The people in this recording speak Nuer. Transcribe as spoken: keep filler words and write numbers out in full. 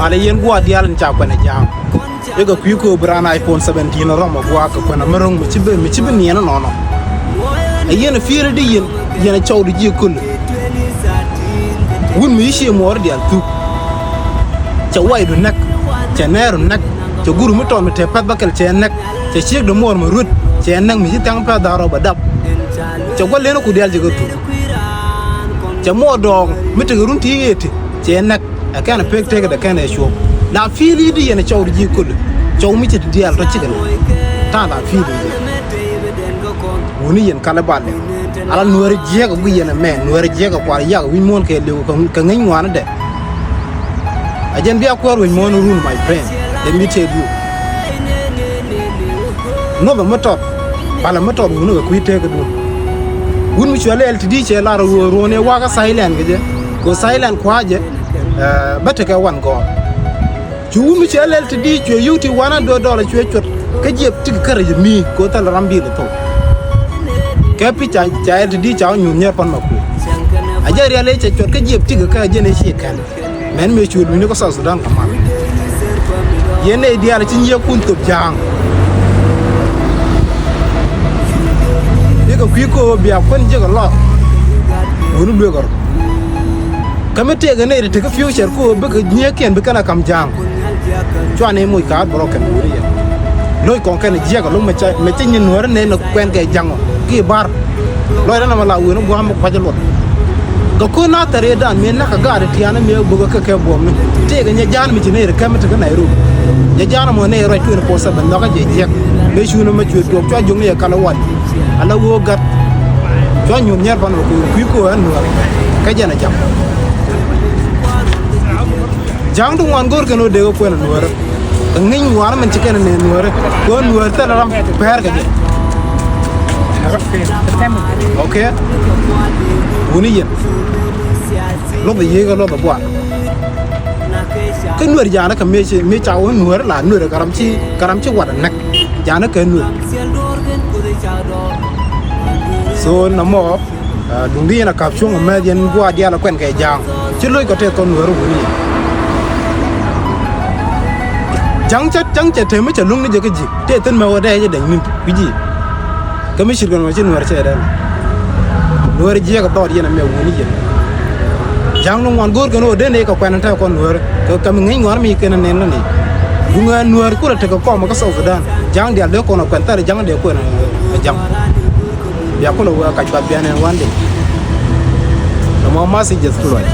Malɛ yɛn gua̱a̱th diaal in ca kuɛn ɛ ja̱a̱ŋ. I̱ kɛ kui̱ kööb raan iPhone seventeen rɔm ɛ gua̱a̱k kɛ kuɛn ɛ mi ro̱ŋ mi ci bi, mi ci bi niɛn ɛnɔnɔ. Ɛ yɛn ɛ pi̱i̱r i̱di yɛn, yɛn ɛ cɔwdu ji̱ köl. Wut mi ci cië muɔɔr diaal thuk. Cɛ waydu näk, cɛ nɛɛru näk, cɛ guru mi tɔt mi te pɛth bäkɛl cɛ näk, cɛ ciekdɛ muɔɔr mi ruet cɛ näk mi ci thia̱ŋ pɛth da̱ŋ rɔw bɛ dap. Cɛ gua̱l leenä ku diaal cɛ kɛ thuk. Cɛ muɔɔr dɔɔŋ mi tekɛ run ti ëë ti cɛ näk. Ɛ kɛn ɛ pek tekdɛ kɛn ɛ cuɔ̱p. La pi̱i̱l i̱di yɛn ɛ cɔwdu ji̱ köl. Cɔw mi ci ti diaal tɔ cikɛ lɔ. Ta̱a̱ la pi̱i̱l i̱di. Wuni yɛn kalɛ bal lɛ. Ala nuäärä jiɛk ɛ gui yɛn ɛ mɛ, nuäärä jiɛk ɛ kuar yak wi̱c muɔ̱ɔ̱n kɛ liw kɛ, kɛ ŋäc ŋuanädɛ. Ɛ jɛn bia kuäär wi̱c muɔ̱ɔ̱n run, my friend. Let me tell you. Nuɔth ɛ mi tɔt. Pal ɛ mi tɔt wuni kɛ kui̱ tekädun. Wun mi cuɛ lɛl ti di cɛ lar ruɔ̱ɔ̱n ruɔ̱ɔ̱n ɛ wakä silent kɛ jɛ. Kɛ silent kua̱ jɛ. Ɛ, bä tekɛ wan gɔɔr. Cu wun mi cɛ lɛl ti di cuɛ yio̱w ti wanɛ dɔɔdɔɔlɛ cuɛ cuɔt. Kä jiɛp tik kärɛ jɛ mi kɛ thil ram bil thok. Kɛ pi ca, ca lɛl ti di ca wä nyuuth nyɛr pan ma kuëë. A jɛ rial ëë cɛ cuɔt kä jiɛp tik kärɛ jɛ ni ci kɛn. Mɛn mëë cu lunyni kä South Sudan kɛ mal. Yɛn nɛy diaal ci nyiëëkun thop ja̱a̱ŋ. Bikɛ kui̱ ko̱o̱p bia kuän jiäk ɛ lɔr. Wuni lueek ɛ rɔ. Kä mi tëëkɛ nɛy ti tekä future ku bikɛ nyiëëkiɛn bi kɛn a ka̱m ja̱a̱ŋ. Cuanɛ moc ka̱a̱t bɛ rɔ kɛn wuni yɛn. Lo̱c kɔn kɛn jiɛk ɛ lo̱ŋ mɛ cä, mɛ cä nyin nuäärä nɛn ɛ kuɛn kɛ ja̱ŋ ɔ ki bar. Lɔcdä nɔmɔ la wen gua̱a̱m mi kua̱c luɔt. Kɛ ko̱n na thɛr yɛ dan mëë nakä gaat tiaanä mëë bukɛ kɛ kɛ buɔmni. Tëëkɛ nyɛ ja̱a̱n mi ci nɛy ri kɛm mi tekɛ Nairobi. Nyɛ ja̱a̱n mɔ nɛy ruac twenty four seven nhɔkä jɛ jiɛk. Mëë cuunä mɛ cuɛ duɔk cua juŋni yɛ kalä wal. Ala wee gat. Cua nyuuth nyɛr pan mɛ kui̱ kui̱ ko̱ ɛn nuäär. Kä jɛn a ja̱ŋ. Ja̱a̱ŋdu ŋuan go̱o̱r kɛn ɣöö dee kɛ kuɛn ɛ nuäärä. Kɛ ŋi̱ny ŋuan mɛn ci kɛn ɛ nɛ nuäärä kɛ ɣöö nuäär thilɛ ram pɛr kɛ jɛ. Ok. Wuni yɛn. Luɔth ɛ yiëë kɛ luɔth ɛ buar. Kä nuäär ja̱a̱nä kɛ mëë ci, mëë ca wä nuäärä la nuäärä kɛ ram ci, kɛ ram ci wat ɛ näk. Ja̱a̱nä kɛ nuäär. So nɔmɔ. Duŋdi yɛn a ka̱p cuɔ̱ŋ a mɛth yɛn gua̱a̱ diaal a kuɛn kɛ ja̱a̱ŋ. Ci lo̱c kɔ tɛth kɔn nuäärä wuni yɛn. Ja̱ŋ cä, ja̱ŋ cɛ tëë mi cɛ luŋ ni jɛ kä ji̱ tëë thi̱n mɛ wä dee jɛ dɛny ni̱n wi̱c ji̱. Kä mi cir kɛn wä ci nuäärä cɛ dee. Nuäärä jiɛk a dhɔɔt yɛn a mɛ wuni yɛn. Ja̱ŋ ni ŋuan go̱o̱r kɛn wä dee nɛy kɛ kuɛn a tɛth kɔn nuäärä kɛ, kɛ mi ŋäc ŋuan mi kɛn a nɛn kä nɛy. Duŋ ɛ nuäär kulɛ tekɛ kɔm kä South Sudan. Ja̱ŋ diaal dee kɔn a kuɛn thɛr ja̱ŋ dee kuɛn a ja̱ŋ. Bia kulɛ wee kac kuath bian ɛn wan dee. Nɔmɔ message jɛ thuluɔc.